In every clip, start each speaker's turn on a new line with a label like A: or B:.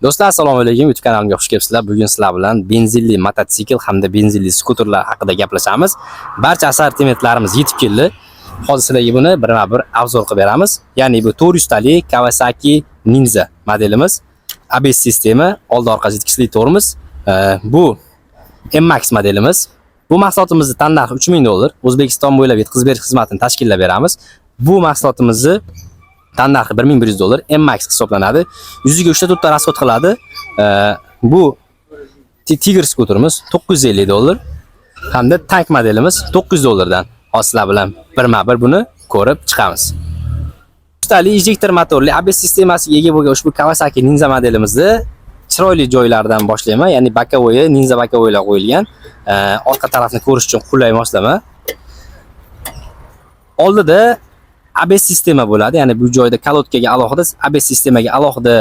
A: Do'stlar, assalomu alaykum. YouTube kanalimga xush kelibsizlar. Bugun sizlar bilan benzinli mototsikl hamda benzinli skuterlar haqida gaplashamiz. Barcha assortimentlarimiz yetib keldi. Hozir sizlarga buni birma-bir обзор qilib beramiz. Ya'ni bu 400 talik Kawasaki Ninja modelimiz. ABS sistemi, oldi orqa jitkisli tormoz. Bu MMAX modelimiz. Bu mahsulotimizni tan narxi 3000 dollar. O'zbekiston bo'ylab yetkazib berish xizmatini tashkillab beramiz. Bu mahsulotimizni tan narxi 1100 dollar, MMAX hisoblanadi. Yuziga 3 ta 4 ta расход qiladi. Bu Tiger skuterimiz 950 dollar hamda tank modelimiz 900 dollardan. Hozir sizlar bilan birma-bir buni ko'rib chiqamiz. Ustali injektor motorli ABS sistemasiga ega bo'lgan ushbu Kawasaki Ninja modelimizni chiroyli joylaridan boshlayman. Ya'ni боковой, Ninja боковой lar qo'yilgan. Orqa tarafni ko'rish uchun qulay moslama. Oldida ABS sistema bo'ladi. Ya'ni bu joyda колодка ga alohida ABS sistemaga alohida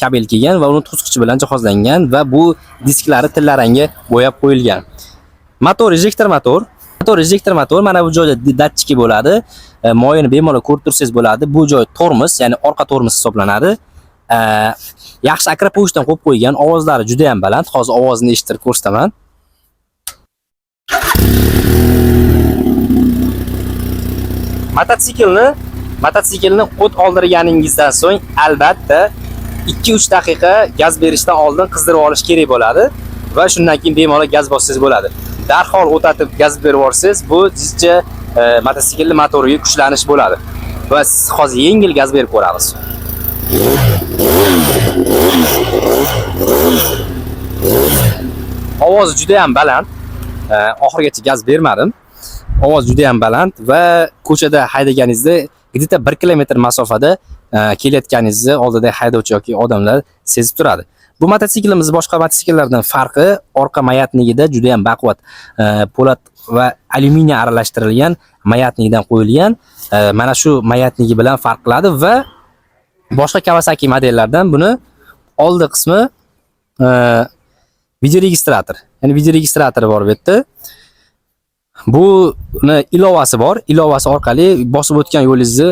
A: kabel kelgan va uni tutqichi bilan jihozlangan va bu disklari tillarangga bo'yab qo'yilgan. Motor injektor motor. Motor injektor motor mana bu joyda datchiki bo'ladi. Moyini bemalol ko'rib tursangiz bo'ladi. Bu joy tormoz, ya'ni orqa tormoz hisoblanadi. Yaxshi Akrapovichdan qo'yib qo'ygan, ovozlari juda ham baland. Hozir ovozini eshittirib ko'rsataman. Mototsiklni o't oldirganingizdan so'ng albatta 2-3 daqiqa gaz berishdan oldin qizdirib olish kerak bo'ladi va shundan keyin bemalol gaz bossangiz bo'ladi. Darhol o'tatib gaz berib yuborsangiz, bu jizcha mototsiklni motoriga kuchlanish bo'ladi. Va hozir yengil gaz berib ko'ramiz. Ovozi juda ham baland. Oxirigacha gaz bermadim. Ovoz juda ham baland va ko'chada haydaganingizda где-то 1 kilometr masofada kelayotganingizni oldida haydovchi yoki odamlar sezib turadi. Bu mototsiklimiz boshqa mototsikllardan farqi orqa mayatnigida juda ham baquvvat po'lat va alyuminiy aralashtirilgan mayatnigidan qo'yilgan. Mana shu mayatnigi bilan farq qiladi va boshqa Kawasaki modellardan buni oldi qismi videoregistrator. Ya'ni videoregistratori bor bu yerda. Buni ilovasi bor. Ilovasi orqali bosib o'tgan yo'lingizni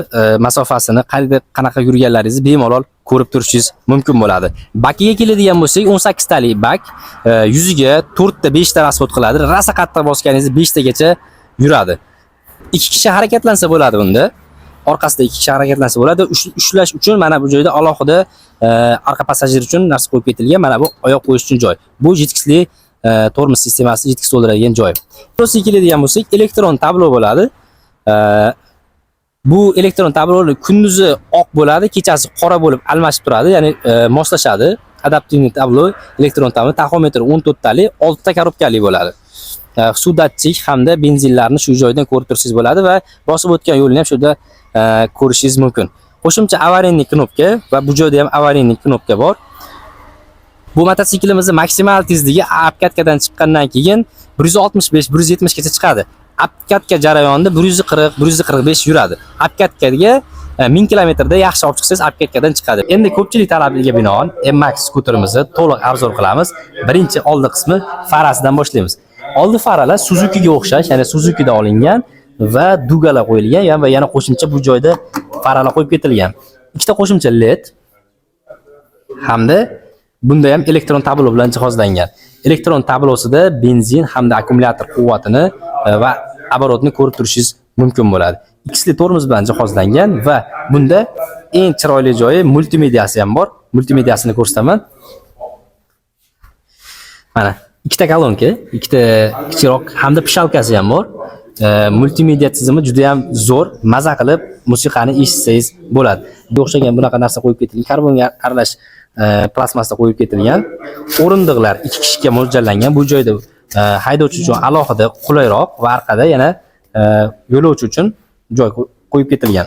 A: masofasini, qayerda qanaqa yurganlaringizni bemalol ko'rib turishingiz mumkin bo'ladi. Bakiga keladigan bo'lsak, 18 talik bak, yuziga 4 ta 5 ta расход qiladi. Rosa qattiq bosganingizda 5 tagacha yuradi. 2 kishi harakatlansa bo'ladi bunda. Orqasida 2 kishi harakatlansa bo'ladi. Ushlash uchun mana bu joyda alohida orqa passajir uchun narsa qo'yib ketilgan. Mana bu oyoq qo'yish uchun joy. Bu jitkisli tormoz sistemasi jitkis to'ldiradigan joy. Tabloga keladigan bo'lsak, elektron tablo bo'ladi. Bu elektron tablo kunduzi oq bo'ladi, kechasi qora bo'lib almashib turadi, ya'ni moslashadi. Adaptivniy tablo, elektron tablo, taxometr 14 talik, 6 ta korobkali bo'ladi. Suv datchik hamda benzinlarni shu joydan ko'rib tursangiz bo'ladi va bosib o'tgan yo'lni ham shu yerda ko'rishingiz mumkin. Qo'shimcha аварийный knopka va bu joyda ham аварийный knopka bor. Bu mototsiklimizning maksimal tezligi обкатка dan chiqqandan keyin 165, 170 gacha chiqadi. Обкатка jarayonida 140, 145 yuradi. Обкатка ga 1000 kilometrda yaxshi olib chiqsangiz обкатка dan chiqadi. Endi ko'pchilik talabiga binoan MMAX skuterimizni to'liq обзор qilamiz. Birinchi oldi qismi farasidan boshlaymiz. Oldi faralar Suzukiga o'xshash, ya'ni Suzukidan olingan va дуга lar qo'yilgan va yana qo'shimcha bu joyda faralar qo'yib ketilgan. Ikkita qo'shimcha LED hamda bunda ham elektron tablo bilan jihozlangan. Elektron tablosida benzin hamda akkumulyator quvvatini va оборот ni ko'rib turishingiz mumkin bo'ladi. Ikkisli tormoz bilan jihozlangan va bunda eng chiroyli joyi multimediasi ham bor. Multimediasini ko'rsataman. Mana ikkita kolonka, ikkita kichikroq hamda пищалка si ham bor. Multimedia tizimi juda ham zo'r, maza qilib musiqani eshitsangiz bo'ladi. Bunga o'xshagan bunaqa narsa qo'yib ketilgan, karbonga aralash plastmassa qo'yib ketilgan. O'rindiqlar 2 kishiga mo'ljallangan. Bu joyda haydovchi uchun alohida qulayroq va orqada yana yo'lovchi uchun joy qo'yib ketilgan.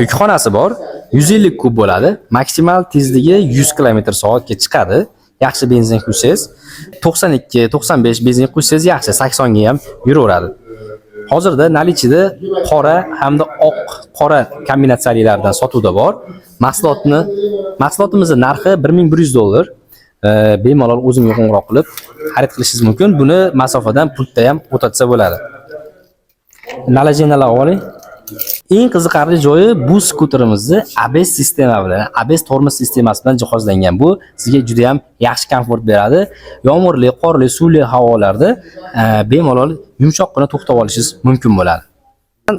A: Yukxonasi bor, 150 kub bo'ladi. Maksimal tezligi 100 kilometr soatga chiqadi. Yaxshi benzin quysangiz 92, 95 benzin quysangiz yaxshi, 80 ga ham yuraveradi. Hozirda наличие da qora hamda oq qora kombinatsiyalilardan sotuvda bor. Mahsulotimizning narxi 1100 dollar. Bemalol o'zimga qo'ng'iroq qilib xarid qilishingiz mumkin. Buni masofadan pultda ham o'tatsa bo'ladi. Наложения lar oling. Eng qiziqarli joyi, bu skuterimizni ABS sistema bilan, ABS tormoz sistemasi bilan jihozlangan. Bu sizga juda ham yaxshi komfort beradi. Yomg'irli, qorli, suvli havolarda bemalol yumshoqqina to'xtab olishingiz mumkin bo'ladi.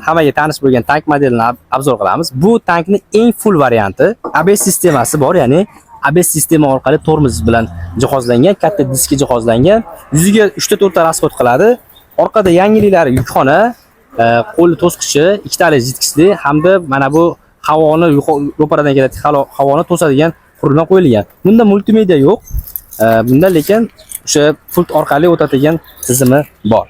A: Hammaga tanish bo'lgan Tank modelini обзор qilamiz. Bu tankni eng full varianti. ABS sistemasi bor, ya'ni ABS sistema orqali tormoz bilan jihozlangan, katta diski jihozlangan. Yuziga 3 ta 4 ta расход qiladi. Orqada yangiliklari yukxona, qo'l to'sqichi, ikkitali жидкость li hamda mana bu havoni, ro'paradan keladigan havoni to'sadigan qurilma qo'yilgan. Bunda multimedia yo'q. Bunda lekin o'sha pult orqali o'tadigan tizimi bor.